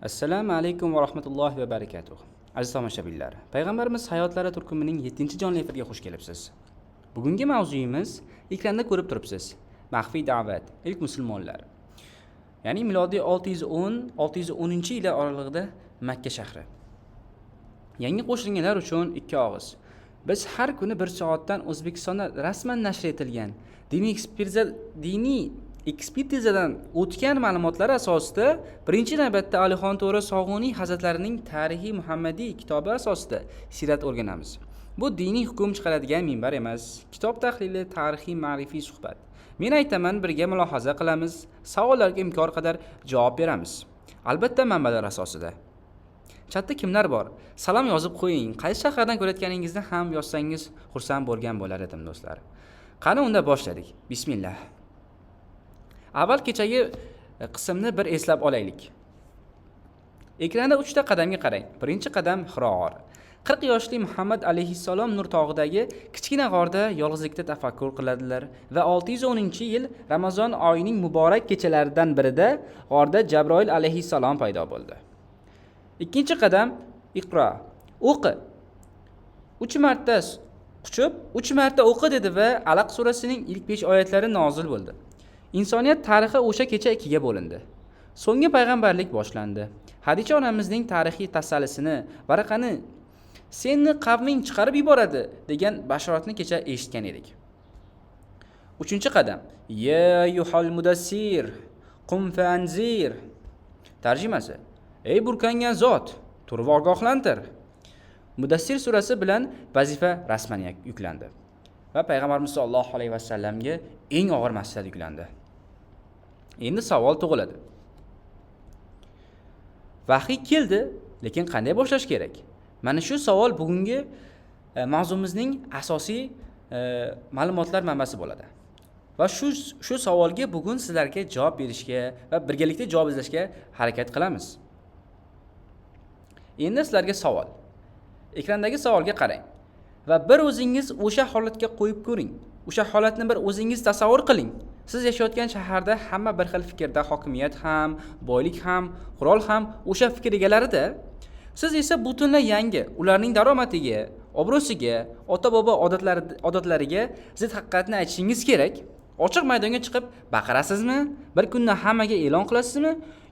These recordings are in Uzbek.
Assalomu alaykum va rahmatullohi va barakatuh. Aziz tomoshabinlar, Payg'ambarimiz hayotlari turkumining 7-jonli efirga xush kelibsiz. Bugungi mavzuyimiz ekranda ko'rib turibsiz. Maxfiy da'vat, ilk musulmonlar. Ya'ni milodiy 610-610-yillar oralig'ida Makka shahri. Yangi qo'shilganlar uchun ikki og'iz. Biz har kuni 1 soatdan O'zbekistonda rasman nashr etilgan diniy ekspertizadan o'tgan ma'lumotlar asosida birinchi navbatda Alixon To'ra Sog'uniy hazratlarining Tarixiy Muhammadiy kitobi asosida siyrat o'rganamiz. Bu diniy hukm chiqaradigan minbar emas, kitob tahlili, tarixiy ma'rifiy suhbat. Men aytaman, birga mulohaza qilamiz, savollarga imkon qadar javob beramiz. Albatta manbalar asosida. Chatda kimlar bor? Salom yozib qo'ying. Qaysi shahardan ko'rayotganingizni ham yozsangiz xursand bo'lgan bo'lar edim, do'stlar. Qani unda boshladik. Bismillah. Avval kechagi qismni bir eslab olaylik. Ekranda 3 ta qadamga qarang. Birinchi qadam Hiro g'ori. 40 yoshli Muhammad alayhissalom Nur tog'idagi kichkina g'orda yolg'izlikda tafakkur qiladilar va 610-yil Ramazon oyining muborak kechalaridan birida g'orda Jabroil alayhissalom paydo bo'ldi. Ikkinchi qadam Iqro. O'qi. 3 marta quchib, 3 marta o'qi dedi va Alaq surasining ilk 5 oyatlari nozil bo'ldi. Insoniyat tarixi o'sha kecha ikkiga bo'lindi. So'nggi payg'ambarlik boshlandi. Hadicha onamizning tarixiy tasallisini, varaqani seni qavming chiqarib yuboradi degan bashoratni kecha eshitgan edik. Uchinchi qadam Ya ayyuhal mudassir qum faanzir. Tarjimasi: Ey burkangan zot, tur va ogohlantir. Mudassir surasi bilan vazifa rasman yuklandi va payg'ambarimiz sollallohu alayhi vasallamga eng og'ir mas'uliyat yuklandi. Endi savol tug'iladi. Vahiy keldi, lekin qanday boshlash kerak? Mana shu savol bugungi mavzumizning asosiy ma'lumotlar manbasi bo'ladi. Va shu savolga bugun sizlarga javob berishga va birgalikda javob izlashga harakat qilamiz. Endi sizlarga savol. Ekrandagi savolga qarang va bir o'zingiz o'sha holatga qo'yib ko'ring. O'sha holatni bir o'zingiz tasavvur qiling. Siz yashayotgan shaharda hamma bir xil fikrda, hokimiyat ham, boylik ham, qurol ham o'sha fikr egalarida. Siz esa butunlay yangi, ularning daromadiga, obro'siga, ota-bobo odatlariga zid haqiqatni aytishingiz kerak. Ochiq maydonga chiqib baqirasizmi? Bir kunda hammaga e'lon qilasizmi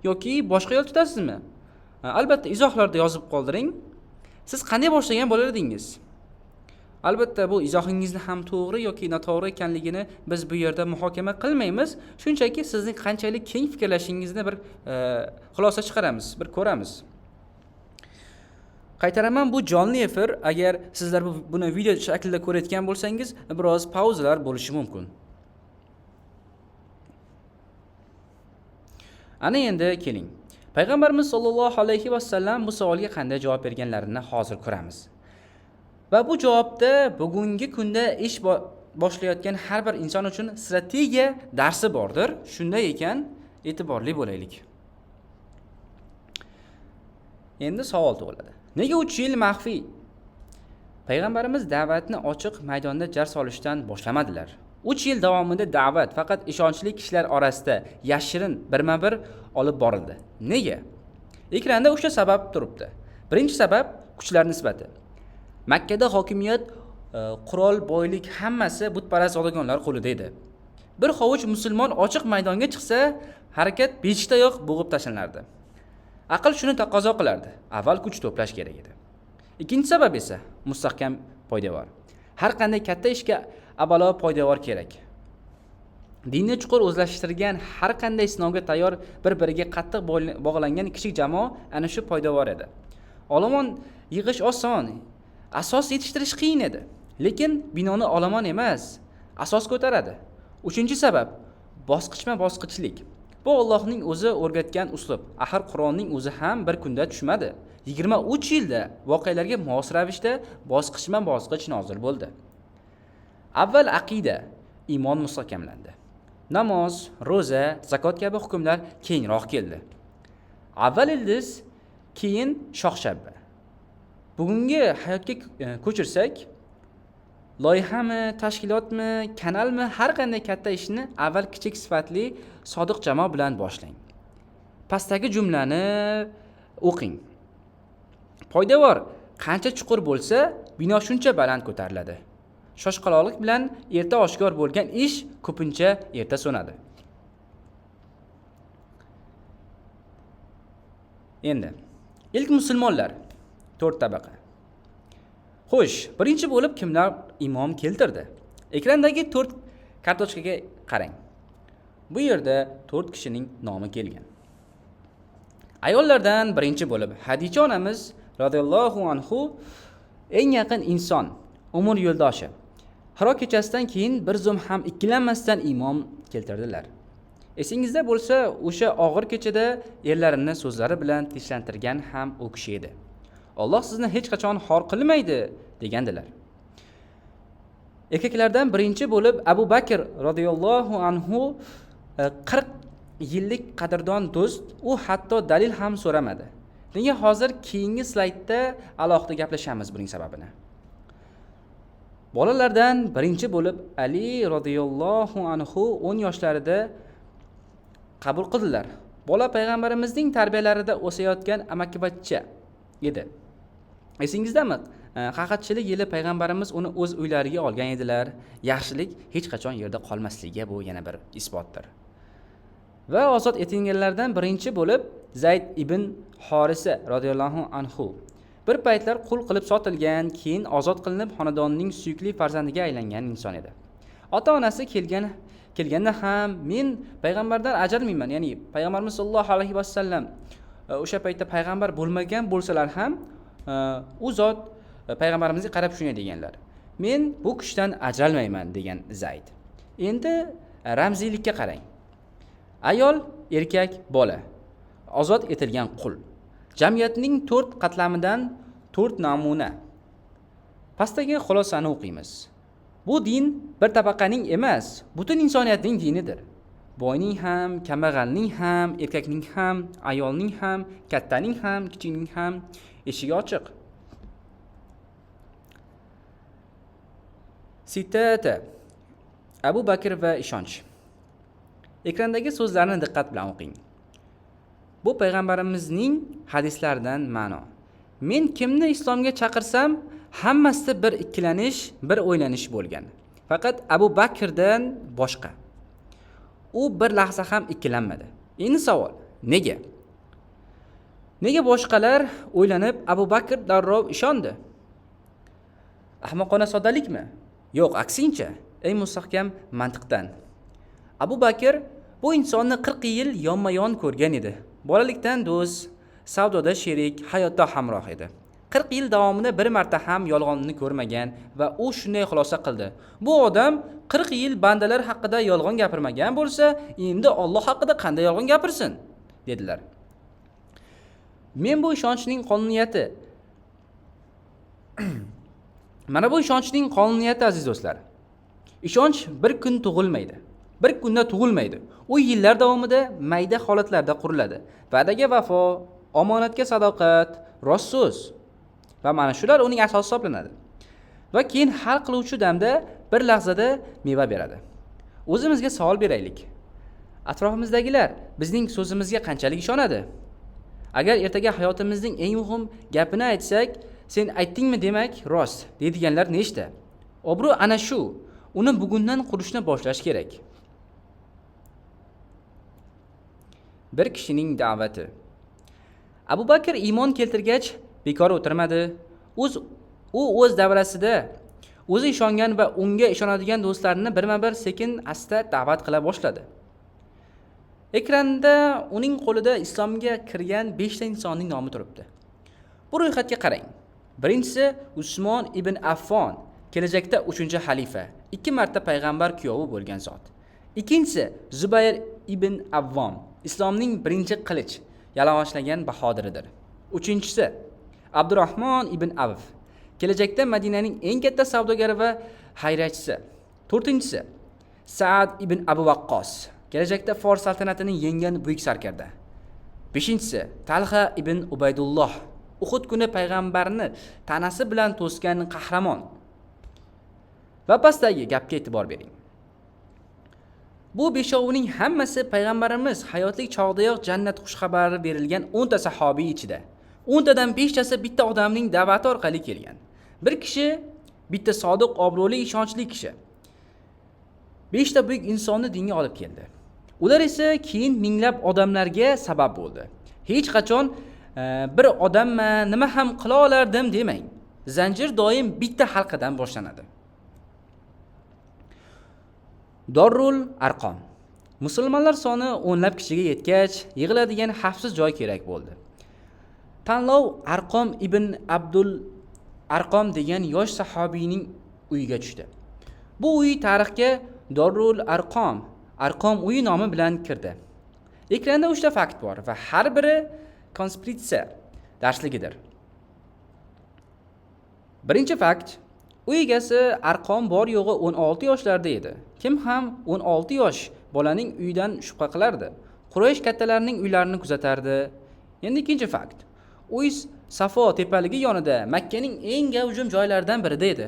yoki boshqa yo'l tutasizmi? Albatta izohlarda yozib qoldiring. Siz qanday boshlagan bo'lar edingiz? Albatta bu izohingizni ham to'g'ri yoki noto'g'ri ekanligini biz bu yerda muhokama qilmaymiz. Shunchaki sizning qanchalik keng fikrlashingizni bir xulosa chiqaramiz, bir ko'ramiz. Qaytaraman, bu jonli efir. Agar sizlar buni video shaklida ko'rayotgan bo'lsangiz, biroz pauzalar bo'lishi mumkin. Ana endi keling. Payg'ambarimiz sollallohu alayhi vasallam bu savolga qanday javob berganlarini hozir ko'ramiz. Va bu javobda bugungi kunda ish boshlayotgan har bir inson uchun strategiya darsi bordir. Shunday ekan, e'tiborli bo'laylik. Endi savol tug'iladi. Nega 3 yil maxfiy? Payg'ambarimiz da'vatni ochiq maydonda jar solishdan boshlamadilar. 3 yil davomida da'vat faqat ishonchli kishilar orasida yashirin birma-bir olib borildi. Nega? Ekranda 3 ta sabab turibdi. Birinchi sabab kuchlar nisbati. Makkada hokimiyat, qurol, boylik hammasi butparast zodagonlar qo'lida edi. Bir hovuch musulmon ochiq maydonga chiqsa, harakat beshikdayoq bo'g'ib tashlanardi. Aql shuni taqozo qilardi. Avval kuch to'plash kerak edi. Ikkinchi sabab esa mustahkam poydevor. Har qanday katta ishga avvalo poydevor kerak. Dinni chuqur o'zlashtirgan, har qanday sinovga tayyor, bir-biriga qattiq bog'langan kichik jamoa ana shu poydevor edi. Olomon yig'ish oson, asos yetishtirish qiyin edi. Lekin binoni olomon emas, asos ko'taradi. Uchinchi sabab bosqichma-bosqichlik. Bu Allohning o'zi o'rgatgan uslub. Axir Qur'onning o'zi ham bir kunda tushmadi. 23 yilda voqealarga mos ravishda bosqichma-bosqich nozil bo'ldi. Avval aqida, iymon mustahkamlandi. Namoz, ro'za, zakot kabi hukmlar keyinroq keldi. Avval ildiz, keyin shox-shabba. Bugungi hayotga ko'chirsak, loyihami, tashkilotmi, kanalmi, har qanday katta ishni avval kichik sifatli sodiq jamoa bilan boshlang. Pastdagi jumlani o'qing. Poydevor qancha chuqur bo'lsa, bino shuncha baland ko'tariladi. Shoshqaloqlik bilan erta oshkor bo'lgan ish ko'pincha erta so'nadi. Endi ilk musulmonlar 4 tabaqa. Xo'sh, birinchi bo'lib kimlar iymon keltirdi? Ekrandagi 4 kartochkaga qarang. Bu yerda 4 kishining nomi kelgan. Ayollardan birinchi bo'lib Hadicha onamiz radhiyallohu anhu, eng yaqin inson, umr yo'ldoshi. Hiro kechasidan keyin bir zum ham ikkilanmasdan iymon keltirdilar. Esingizda bo'lsa, o'sha og'ir kechada erlarini so'zlari bilan tinchlantirgan ham u kishi edi. Alloh sizni hech qachon xor qilmaydi degandilar. Erkaklardan birinchi bo'lib Abu Bakr radhiyallohu anhu, 40 yillik qadrdon do'st, u hatto dalil ham so'ramadi. Nega hozir keyingi slaydda alohida gaplashamiz buning sababini. Bolalardan birinchi bo'lib Ali radhiyallohu anhu 10 yoshlarida qabul qildilar. Bola payg'ambarimizning tarbiyalarida o'sayotgan amakivachcha edi. Esingizdami? Qahatchilik yili payg'ambarimiz uni o'z uylariga olgan edilar. Yaxshilik hech qachon yerda qolmasligiga bu yana bir isbotdir. Va ozod etilganlardan birinchi bo'lib Zayd ibn Horisa radhiyallohu anhu. Bir paytlar qul qilib sotilgan, keyin ozod qilinib xonadonning suyukli farzandiga aylangan inson edi. Ota-onasi kelganda ham men payg'ambardan ajralmayman, ya'ni payg'ambarimiz sollallohu alayhi vasallam o'sha paytda payg'ambar bo'lmagan bo'lsalar ham u zot payg'ambarimizga qarab shunday deganlar: men bu kishidan ajralmayman degan Zayd. Endi ramziylikka qarang. Ayol, erkak, bola, ozod etilgan qul. Jamiyatning 4 qatlamidan 4 namuna. Pastdagi xulosani o'qiymiz. Bu din bir tabaqaning emas, butun insoniyatning dinidir. Boyning ham, kambag'alning ham, erkakning ham, ayolning ham, kattaning ham, kichikning ham eshigi ochiq. Sitata Abu Bakr va ishonch. Ekrandagi so'zlarni diqqat bilan o'qing. Bu payg'ambarimizning hadislaridan ma'no. Men kimni islomga chaqirsam, hammasida bir ikkilanish, bir o'ylanish bo'lgan. Faqat Abu Bakrdan boshqa. U bir lahza ham ikkilanmadi. Endi savol, nega? Nega boshqalar o'ylanib Abu Bakr darrov ishondi? Ahmoqona soddalikmi? Yo'q, aksincha, eng mustahkam mantiqdan. Abu Bakr bu insonni 40 yil yonma-yon ko'rgan edi. Bolalikdan do'st, savdoda sherik, hayotda hamroh edi. 40 yil davomida bir marta ham yolg'onni ko'rmagan va u shunday xulosa qildi: bu odam 40 yil bandalar haqida yolg'on gapirmagan bo'lsa, endi Alloh haqida qanday yolg'on gapirsin, dedilar. Men bu ishonchning qonuniyati. Mana bu ishonchning qonuniyati, aziz do'stlar. Ishonch bir kun tug'ilmaydi. Bir kunda tug'ilmaydi. U yillar davomida mayda holatlarda quriladi. Va'daga vafo, omonatga sadoqat, rost so'z va mana shular uning asosi hisoblanadi. Va keyin hal qiluvchi damda bir lahzada meva beradi. O'zimizga savol beraylik. Atrofimizdagilar bizning so'zimizga qanchalik ishonadi? Agar ertaga hayotimizning eng muhim gapini aytsak, sen aytdingmi demak rost deydiganlar nechta? Obro' ana shu. Uni bugundan qurishni boshlash kerak. Bir kishining da'vati. Abu Bakr iymon keltirgach bekor o'tirmadi. U o'z davrasida o'zi ishongan va unga ishonadigan do'stlarini birma-bir sekin asta da'vat qila boshladi. Ekranda uning qo'lida islomga kirgan 5 ta insonning nomi turibdi. Bu ro'yxatga qarang. Birinchisi Usmon ibn Affon, kelajakda 3-xalifa, 2 marta payg'ambar kuyovi bo'lgan zot. Ikkinchisi Zubayr ibn Avvom, islomning birinchi qilich yalang'ochlagan bahodiridir. Uchinchisi Abdurrahmon ibn Avf, kelajakda Madinaning eng katta savdogari va xayriyachisi. To'rtinchisi Saad ibn Abu Waqqos, kelajakda Fors saltanatini yenggan buyuk sarkarda. Beshinchisi Talha ibn Ubaydulloh, Uhud kuni payg'ambarni tanasi bilan to'sgan qahramon. Va pastdagi gapga e'tibor bering. Bu beshovining hammasi payg'ambarimiz hayotlik chog'idayoq jannat xushxabari berilgan 10 ta sahobiy ichida. 10 tadan 5 tasi bitta odamning da'vati orqali kelgan. Bir kishi, bitta sodiq, obro'li, ishonchli kishi. 5 ta buyuk insonni dinga olib keldi. Ular esa keyin minglab odamlarga sabab bo'ldi. Hech qachon bir odamman, nima ham qila olardim demang. Zanjir doim bitta halqadan boshlanadi. Dorrul Arqom. Musulmonlar soni o'nlab kishiga yetgach, yig'iladigan xavfsiz joy kerak bo'ldi. Tanlov Arqom ibn Abdul Arqom degan yosh sahobiyning uyiga tushdi. Bu uy tarixga Dorrul Arqom, Arqom uyi nomi bilan kirdi. Ekranda 3 ta fakt bor va har biri konspiratsiya darsligidir. Birinchi fakt: uy egasi Arqom bor yo'g'i 16 yoshlarda edi. Kim ham 16 yosh bolaning uyidan shubha qilardi? Quraysh kattalarining uylarini kuzatardi. Endi ikkinchi fakt: uy Safo tepaligi yonida, Makkaning eng gavjum joylaridan birida edi.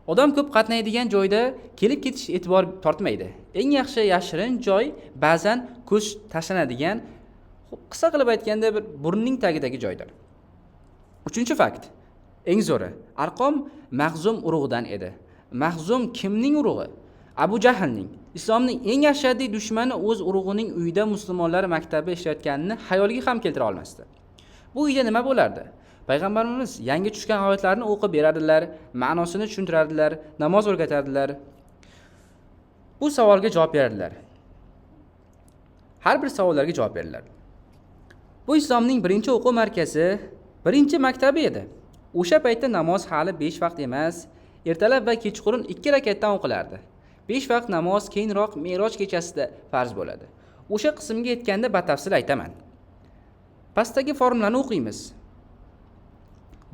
Odam ko'p qatnaydigan joyda kelib ketish e'tibor tortmaydi. Eng yaxshi yashirin joy ba'zan ko'z tashlanadigan, qisqa qilib aytganda bir burunning tagidagi joydir. Uchinchi fakt, eng zo'ri: Arqom Mahzum urug'idan edi. Mahzum kimning urug'i? Abu Jahlning. Islomning eng ashaddiy dushmani o'z urug'ining uyida musulmonlar maktabi ishlayotganini xayoliga ham keltira olmasdi. Bu uyda nima bo'lardi? Payg'ambarimiz yangi tushgan oyatlarni o'qib berardilar, ma'nosini tushuntirardilar, namoz o'rgatardilar. Bu savolga javob berardilar. Har bir savollarga javob berdilar. Bu islomning birinchi o'quv markazi, birinchi maktabi edi. O'sha paytda namoz hali 5 vaqt emas, ertalab va kechqurun 2 rakatdan o'qilardi. 5 vaqt namoz keyinroq Meroj kechasida farz bo'ladi. O'sha qismga yetganda batafsil aytaman. Pastdagi formulani o'qiymiz.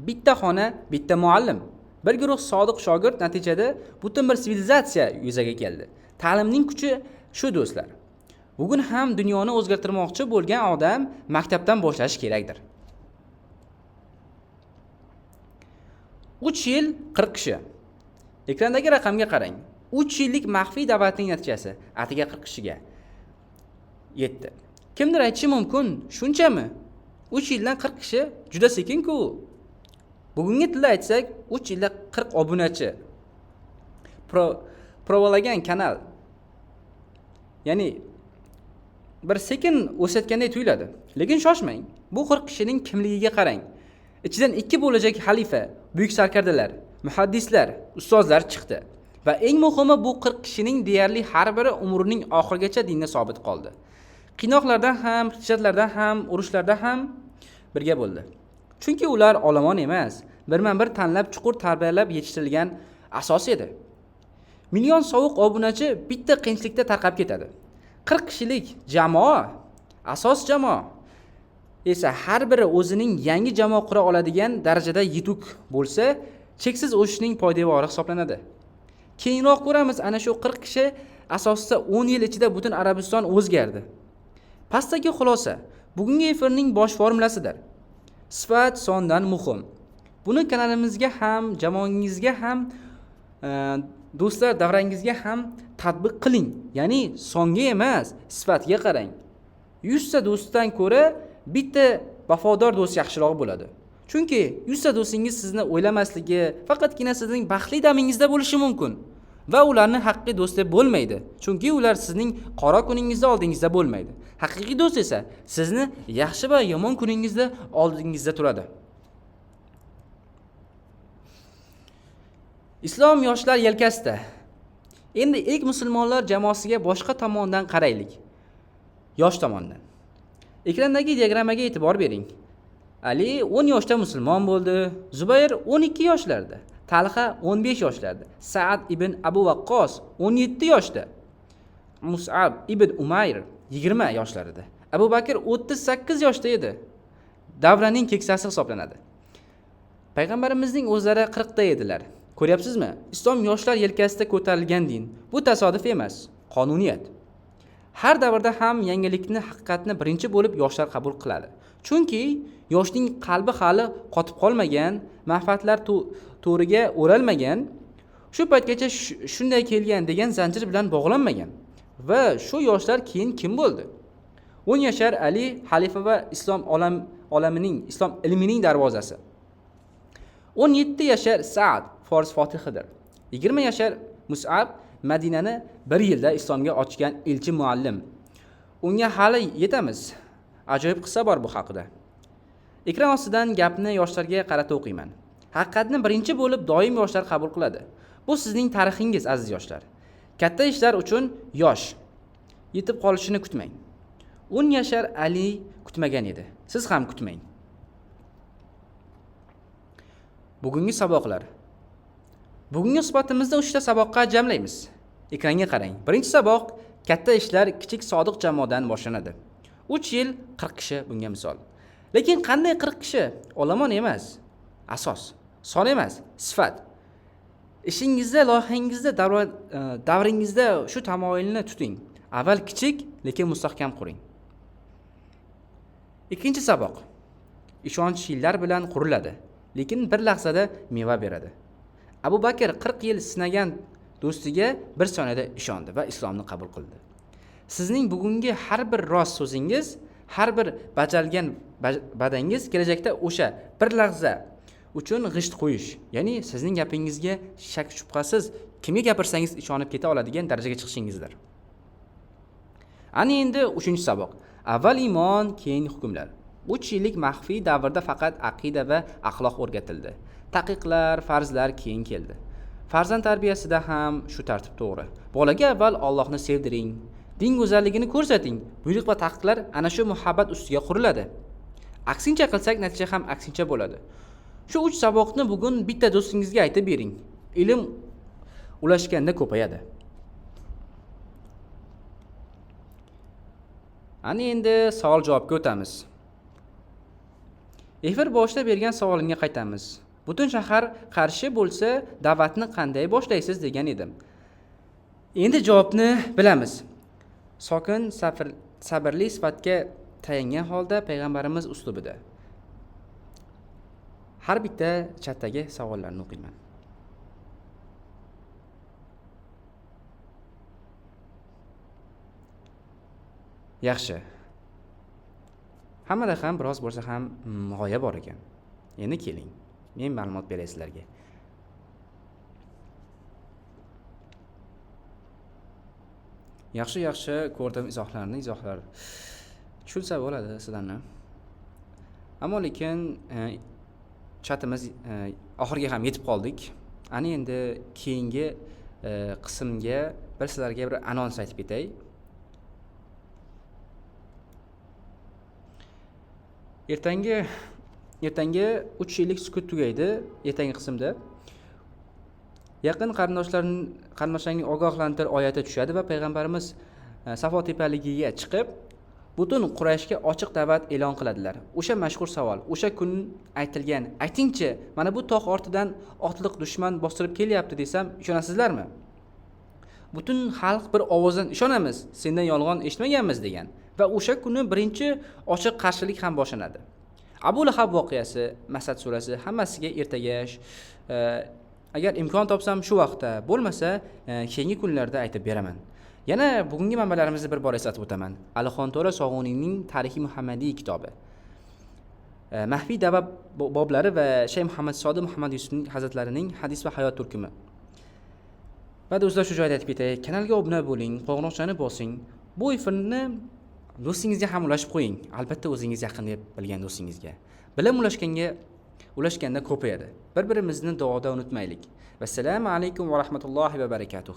Bitta xona, bitta muallim, bir guruh sodiq shogird, natijada butun bir sivilizatsiya yuzaga keldi. Ta'limning kuchi shu, do'stlar. Bugun ham dunyoni o'zgartirmoqchi bo'lgan odam maktabdan boshlashi kerakdir. 3 yil 40 kishi. Ekrandagi raqamga qarang. 3 yillik maxfiy da'vatning natijasi atiga 40 kishiga yetdi. Kimdir aytishi mumkin, shunchami? 3 yildan 40 kishi juda sekin-ku. Bugungi tilda aytsak, 3 yilda 40 obunachi. Provalagan kanal. Ya'ni bir sekin o'sayotganday tuyuladi. Lekin shoshmang. Bu 40 kishining kimligiga qarang. Ichidan 2 bo'lajak xalifa, buyuk sarkardalar, muhaddislar, ustozlar chiqdi. Va eng muhimi, bu 40 kishining deyarli har biri umrining oxirigacha dinda sobit qoldi. Qiynoqlardan ham, hijratlardan ham, urushlarda ham birga bo'ldi. Chunki ular olomon emas, birma-bir tanlab, chuqur tarbiyalab yetishtirilgan asos edi. Million sovuq obunachi bitta qiyinchilikda tarqab ketadi. 40 kishilik jamoa, asos jamoa esa har biri o'zining yangi jamoa qura oladigan darajada yetuk bo'lsa, cheksiz o'sishning poydevori hisoblanadi. Keyinroq ko'ramiz, ana shu 40 kishi asosida 10 yil ichida butun Arabiston o'zgardi. Pastdagi xulosa bugungi efirning bosh formulasidir. Sifat sondan muhim. Buni kanalimizga ham, jamoangizga ham, do'stlar davrangizga ham tatbiq qiling. Ya'ni songa emas, sifatga qarang. 100 ta do'stdan ko'ra bitta vafodor do'st yaxshiroq bo'ladi. Chunki 100 ta do'stingiz sizni o'ylamasligi, faqatgina sizning baxtli damingizda bo'lishi mumkin va ularni haqiqiy do'st deb bo'lmaydi. Chunki ular sizning qora kuningizda oldingizda bo'lmaydi. Haqiqiy do'st esa sizni yaxshi va yomon kuningizda oldingizda turadi. Islom yoshlar yelkasida. Endi ilk musulmonlar jamoasiga boshqa tomondan qaraylik. Yosh tomondan. Ekrandagi diagrammaga e'tibor bering. Ali 10 yoshda musulmon bo'ldi, Zubayr 12 yoshlarda, Talha 15 yoshlarda, Sa'd ibn Abu Waqqos 17 yoshda, Mus'ab ibn Umayr 20 yoshlarida, Abu Bakr 38 yoshda edi. Davraning keksasi hisoblanadi. Payg'ambarimizning o'zlari 40 da edilar. Ko'ryapsizmi? Islom yoshlar yelkasida ko'tarilgan din. Bu tasodif emas, qonuniyat. Har davrda ham yangilikni, haqiqatni birinchi bo'lib yoshlar qabul qiladi. Chunki yoshning qalbi hali qotib qolmagan, manfaatlar to'riga o'ralmagan, shu paytgacha shunday kelgan degan zanjir bilan bog'lanmagan. Va shu yoshlar keyin kim bo'ldi? 10 yashar Ali xalifa va islom olamining, islom ilmining darvozasi. 17 yashar Sa'd fors fotihidir. 20 yashar Mus'ab Madinani bir yilda islomga ochgan elchi muallim. Unga hali yetamiz. Ajoyib qissa bor bu haqida. Ekran ostidan gapni yoshlarga qarata o'qiyman. Haqiqatni birinchi bo'lib doim yoshlar qabul qiladi. Bu sizning tarixingiz, aziz yoshlar. Katta ishlar uchun yosh yetib qolishini kutmang. 10 yashar Ali kutmagan edi. Siz ham kutmang. Bugungi saboqlar. Bugungi suhbatimizda 3 ta saboqqa jamlaymiz. Ekranga qarang. Birinchi saboq katta ishlar kichik sodiq jamoadan boshlanadi. 3 yil 40 kishi bunga misol. Lekin qanday 40 kishi? Olomon emas, asos. Son emas, sifat. Ishingizda, loyihangizda, davringizda shu tamoyilni tuting. Avval kichik, lekin mustahkam quring. Ikkinchi saboq. Ishonch yillar bilan quriladi, lekin bir lahzada meva beradi. Abu Bakr 40 yil sinagan do'stiga bir soniyada ishondi va islomni qabul qildi. Sizning bugungi har bir rost so'zingiz, har bir bajargan badangiz kelajakda o'sha bir lahza uchun g'isht qo'yish, ya'ni sizning gapingizga shak shubhasiz kimga gapirsangiz ishonib keta oladigan darajaga chiqishingizdir. Ana endi 3-saboq. Avval iymon, keyin hukmlar. 3 yillik maxfiy davrda faqat aqida va axloq o'rgatildi. Taqiqlar, farzlar keyin keldi. Farzand tarbiyasida ham shu tartib to'g'ri. Bolaga avval Allohni sevdiring, din go'zalligini ko'rsating. Buyruq va taqiqlar ana shu muhabbat ustiga quriladi. Aksincha qilsak, natija ham aksincha bo'ladi. Shu 3 saboqni bugun bitta do'stingizga aytib bering. Ilm ulashganda ko'payadi. Ana endi savol-javobga o'tamiz. Efir boshida bergan savolimga qaytamiz. Butun shahar qarshi bo'lsa, da'vatni qanday boshlaysiz degan edim. Endi javobni bilamiz. Sokin, sabrli sifatga tayangan holda payg'ambarimiz uslubida. Har bitta chatdagi savollarni o'qiyman. Yaxshi. Hammada ham biroz bo'lsa ham g'oya bor ekan. Endi keling, men ma'lumot beray sizlarga. Yaxshi ko'rdim izohlarni, izohlar tushunsa bo'ladi sizlarni. Ammo lekin chatimiz oxiriga ham yetib qoldik. Ana endi keyingi qismga bir sizlarga bir anons aytib ketay. Ertangi 3 yillik sukut tugaydi ertangi qismda. Yaqin qarindoshlarning ogohlantir oyati tushadi va payg'ambarimiz Safo tepaligiga chiqib, butun Qurayshga ochiq da'vat e'lon qiladilar. O'sha mashhur savol, o'sha kun aytilgan, aytingchi, mana bu tog' ortidan otliq dushman bostirib kelyapti desam, ishonasizlarmi? Butun xalq bir ovozdan ishonamiz, sendan yolg'on eshitmaganmiz degan va o'sha kuni birinchi ochiq qarshilik ham boshlanadi. Abu Lahab voqeasi, Masad surasi hammasiga ertaga agar imkon topsam shu vaqtda, bo'lmasa keyingi kunlarda aytib beraman. Yana bugungi manbalarimizni bir bor eslatib o'taman. Alixon To'ra Sog'uniyning Tarixiy Muhammadiy kitobi, Maxfiy da'vat boblari va Shayx Muhammad Sodiq Muhammad Yusufning hazratlarining Hadis va hayot turkumi. Va do'stlar, shu joyda aytib ketay, kanalga obuna bo'ling, qo'ng'iroqchani bosing. Bu efirni do'stingizga ham ulashib qo'ying. Albatta o'zingiz yaqin deb bilgan do'stingizga. Bilim ulashganda ko'payadi. Bir-birimizni duoda unutmaylik. Vassalomu alaykum va rahmatullohi va barakatuh.